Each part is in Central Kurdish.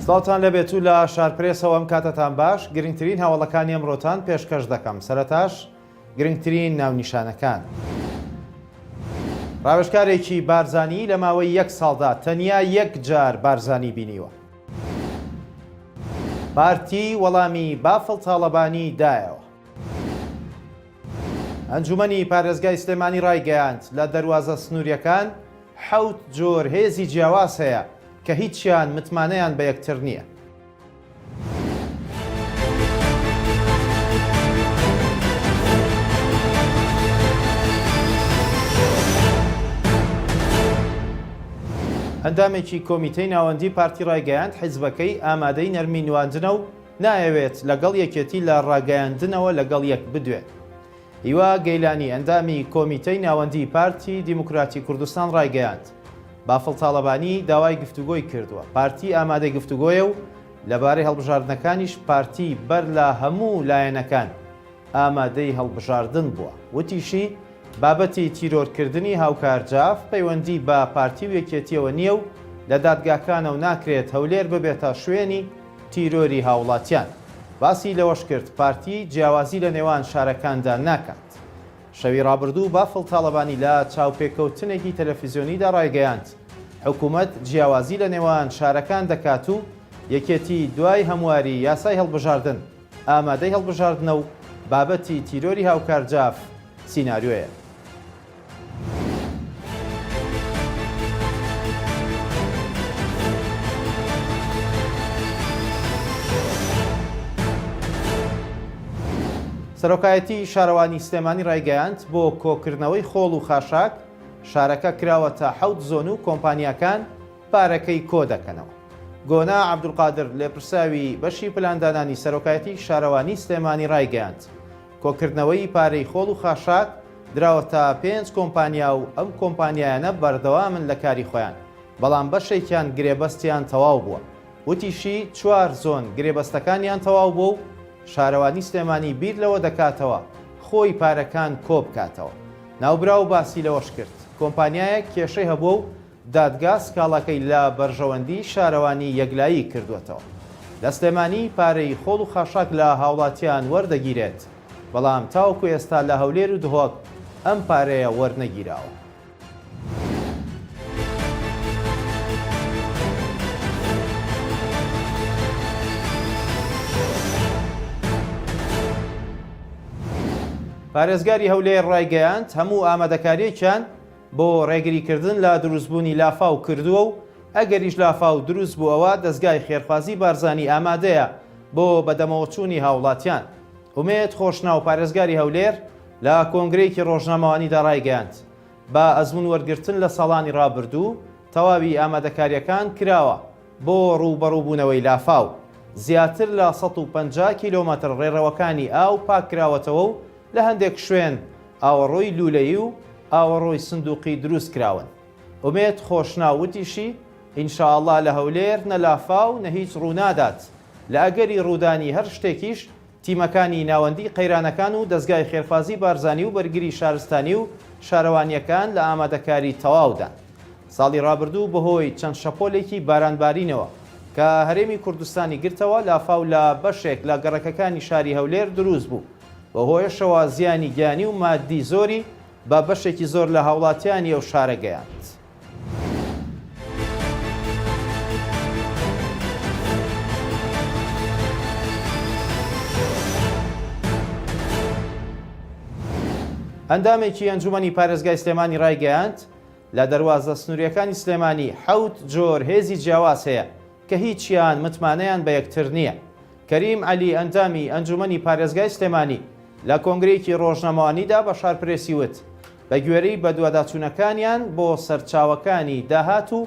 سڵاوتان لێبێت و لە شارپرێسەوە ئەم کاتەتان باش، گرنگترین هەواڵەکانی ئەمڕۆتان پێشکەش دەکەم، سەرەتاش گرنگترین ناونیشانەکان. ڕاوێژکارێکی بارزانی لە ماوەی یەک ساڵدا تەنیا یەک جار بارزانی بینیوە. پارتی وەڵامی بافڵ تاڵەبانی دایەوە. ئەنجومەنی پارێزگای سلێمانی ڕایگەیاند، لە دەروازە سنوورییەکان حەوت جۆر هێزی جیاواز هەیە کە هیچیان متمانەیان بە یەکتر نییە. ئەندامێکی کۆمیتەی ناوەندی پارتی ڕایگەیاند، حیزبەکەی ئامادەی نەرمی نواندنە و نایەوێت لەگەڵ یەکێتی لە ڕاگەیاندنەوە لەگەڵ یەک بدوێن. هیوا گەیلانی ئەندامی کۆمیتەی ناوەندیی پارتی دیموکراتی کوردستان ڕایگەیاند، بافڵ تاڵەبانی داوای گفتوگۆی کردووە، پارتی ئامادەی گفتوگۆیە و لەبارەی هەڵبژاردنەکانیش پارتی بەر لە هەموو لایەنەکان ئامادەی هەڵبژاردن بووە. وتیشی، بابەتی تیرۆرکردنی هاوکار جاف پەیوەندی بە پارتی و یەکێتییەوە نییە و لە دادگاکانە و ناکرێت هەولێر ببێتە شوێنی تیرۆری هاوڵاتیان. باسی لەوەشکرد، پارتی جیاوازی لە نێوان شارەکاندا ناکات. شەوی ڕابردوو بافڵ تاڵەبانی لە چاوپێکەوتنێکی تەلەفیزیۆنیدا ڕایگەیاند، حکومەت جیاوازی لە نێوان شارەکان دەکات و یەکێتی دوای هەمواری یاسای هەڵبژاردن ئامادەی هەڵبژاردنە و بابەتی تیرۆری هاوکار جاف سیناریۆیە. سەرۆکایەتی شارەوانی سلێمانی ڕایگەیاند، بۆ کۆکردنەوەی خۆڵ و خاشاک شارەکە کراوەتە حەوت زۆن و کۆمپانیاکان پارەکەی کۆدەکەنەوە. گۆنا عەبدولقادر لێپرسراوی بەشی پلاندانانی سەرۆکایەتی شارەوانی سلێمانی ڕایگەیاند، کۆکردنەوەی پارەی خۆڵ و خاشاک دراوەتە پێنج کۆمپانیا و ئەم کۆمپانیایانە بەردەوامن لە کاری خۆیان، بەڵام بەشێکیان گرێبەستیان تەواو بووە. وتیشی، چوار زۆن گرێبەستەکانیان تەواو بووە و شارەوانی سلێمانی بیر لەوە دەکاتەوە خۆی پارەکان کۆبکاتەوە. ناوبراو باسی لەوەشکرد، کۆمپانیایەک کێشەی هەبووە و دادگا سکاڵاکەی لە بەرژەوەندی شارەوانی یەکلایی کردووەتەوە. لە سلێمانی پارەی خۆڵ و خاشاک لە هاوڵاتیان وەردەگیرێت، بەڵام تاوەکو ئێستا لە هەولێر و دهۆک ئەم پارەیە وەرنەگیراوە. پارێزگاری هەولێر ڕایگەیاند، هەموو ئامادەکارییەکیان بۆ ڕێگریکردن لە دروستبوونی لافاو کردووە و ئەگەریش لافاو دروست بوو ئەوا دەزگای خێرخوازی بارزانی ئامادەیە بۆ بەدەمەوەچوونی هاوڵاتیان. ئومێد خۆشناو پارێزگاری هەولێر لە کۆنگرەیەکی ڕۆژنامەوانیدا ڕایگەیاند، بە ئەزموون وەرگرتن لە ساڵانی ڕابردوو تەواوی ئامادەکارییەکان کراوە بۆ ڕووبەڕووبوونەوەی لافاو. زیاتر لە 150 کیلۆمەتر ڕێڕەوەکانی ئاو پاککراوەتەوە و لە هەندێک شوێن ئاوەڕۆی لوولەیی و ئاوەڕۆی سندوقی دروست کراون. ئومێد خۆشناو وتیشی، ئینشائەڵا لە هەولێر نە لافاو نە هیچ ڕوونادات، لە ئەگەری ڕوودانی هەر شتێکیش تیمەکانی ناوەندی قەیرانەکان و دەزگای خێرخوازی بارزانی و بەرگری شارستانی و شارەوانییەکان لە ئامادەکاری تەواودان. ساڵی ڕابردوو بەهۆی چەند شەپۆلێکی بارانبارینەوە کە هەرێمی کوردستانی گرتەوە، لافاو لە بەشێک لە گەڕەکەکانی شاری هەولێر دروست بوو. بەوهۆیەشەوە زیانی گیانی و ماددی زۆری بە بەشێکی زۆر لە هاوڵاتیانی ئەو شارە گەیاند. ئەندامێکی ئەنجومەنی پارێزگای سلێمانی ڕایگەیاند، لە دەروازە سنوورییەکانی سلێمانی حەوت جۆر هێزی جیاواز هەیە کە هیچیان متمانەیان بە یەکتر نییە. کەریم عەلی ئەندامی ئەنجومەنی پارێزگای سلێمانی لە کۆنگرەیەکی ڕۆژنامەوانیدا بە شارپرێسی وت، بەگوێرەی بەدواداچوونەکانیان بۆ سەرچاوەکانی داهات و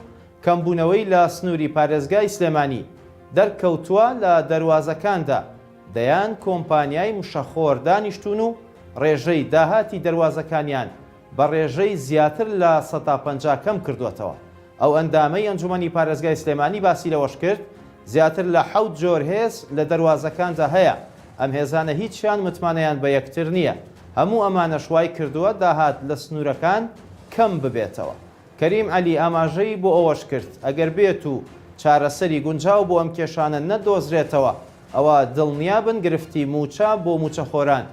کەمبوونەوەی لە سنووری پارێزگای سلێمانی دەرکەوتووە لە دەروازەکاندا دەیان کۆمپانیای مشەخۆر دانیشتوون و ڕێژەی داهاتی دەروازەکانیان بە ڕێژەی زیاتر لە 50% کەم کردووەتەوە. ئەو ئەندامەی ئەنجومەنی پارێزگای سلێمانی باسی لەوەشکرد، زیاتر لە حەوت جۆر هێز لە دەروازەکاندا هەیە، ئەم هێزانە هیچیان متمانەیان بە یەکتر نییە، هەموو ئەمانەش وایکردووە داهات لە سنوورەکان کەم ببێتەوە. کەریم عەلی ئاماژەی بۆ ئەوەشکرد، ئەگەر بێت و. چارەسەری گونجاو بۆ ئەم کێشانە نەدۆزرێتەوە ئەوا دڵنیابن گرفتی مووچە بۆ مووچەخۆران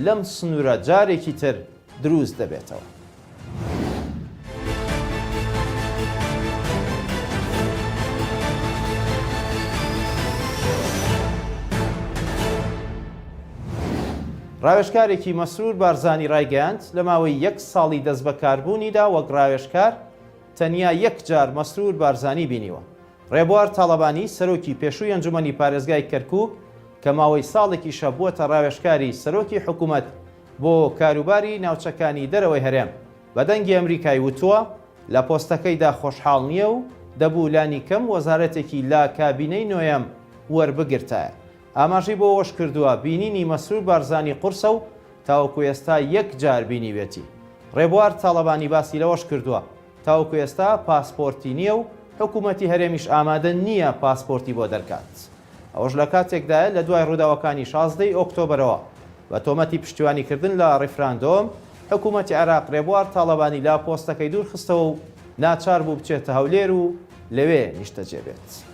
لەم سنوورە جارێکی تر دروست دەبێتەوە. ڕاوێژکارێکی مەسرور بارزانی ڕایگەیاند، لە ماوەی یەک ساڵی دەستبەکاربوونیدا وەک ڕاوێژکار تەنیا یەک جار مەسرور بارزانی بینیوە. ڕێبوار تاڵەبانی، سەرۆکی پێشووی ئەنجومەنی پارێزگای کەرکوک کە ماوەی ساڵێکیشە بووەتە ڕاوێژکاری سەرۆکی حکومەت بۆ کاروباری ناوچەکانی دەرەوەی هەرێم، بە دەنگی ئەمریکای وتووە، لە پۆستەکەیدا خۆشحاڵ نییە و دەبوو لانیکەم وەزارەتێکی لە کابینەی نۆیەم وەربگرتایە. ئاماژەی بۆ ئەوەشکردووە، بینینی مەسرور بارزانی قورسە و تاوەکو ئێستا یەک جار بینیوێتی. ڕێبوار تاڵەبانی باسی لەوەشکردووە، تاوەکو ئێستا پاسپۆرتی نییە و حکومەتی هەرێمیش ئامادە نییە پاسپۆرتی بۆ دەرکات. ئەوەش لەکاتێکدایە لە دوای ڕووداوەکانی 16 ی ئۆکتۆبەرەوە بە تۆمەتی پشتیوانیکردن لە ڕیفراندۆم، حکومەتی عێراق ڕێبوار تاڵەبانی لە پۆستەکەی دوورخستەوە و ناچار بوو بچێتە هەولێر و لەوێ نیشتەجێ بێت.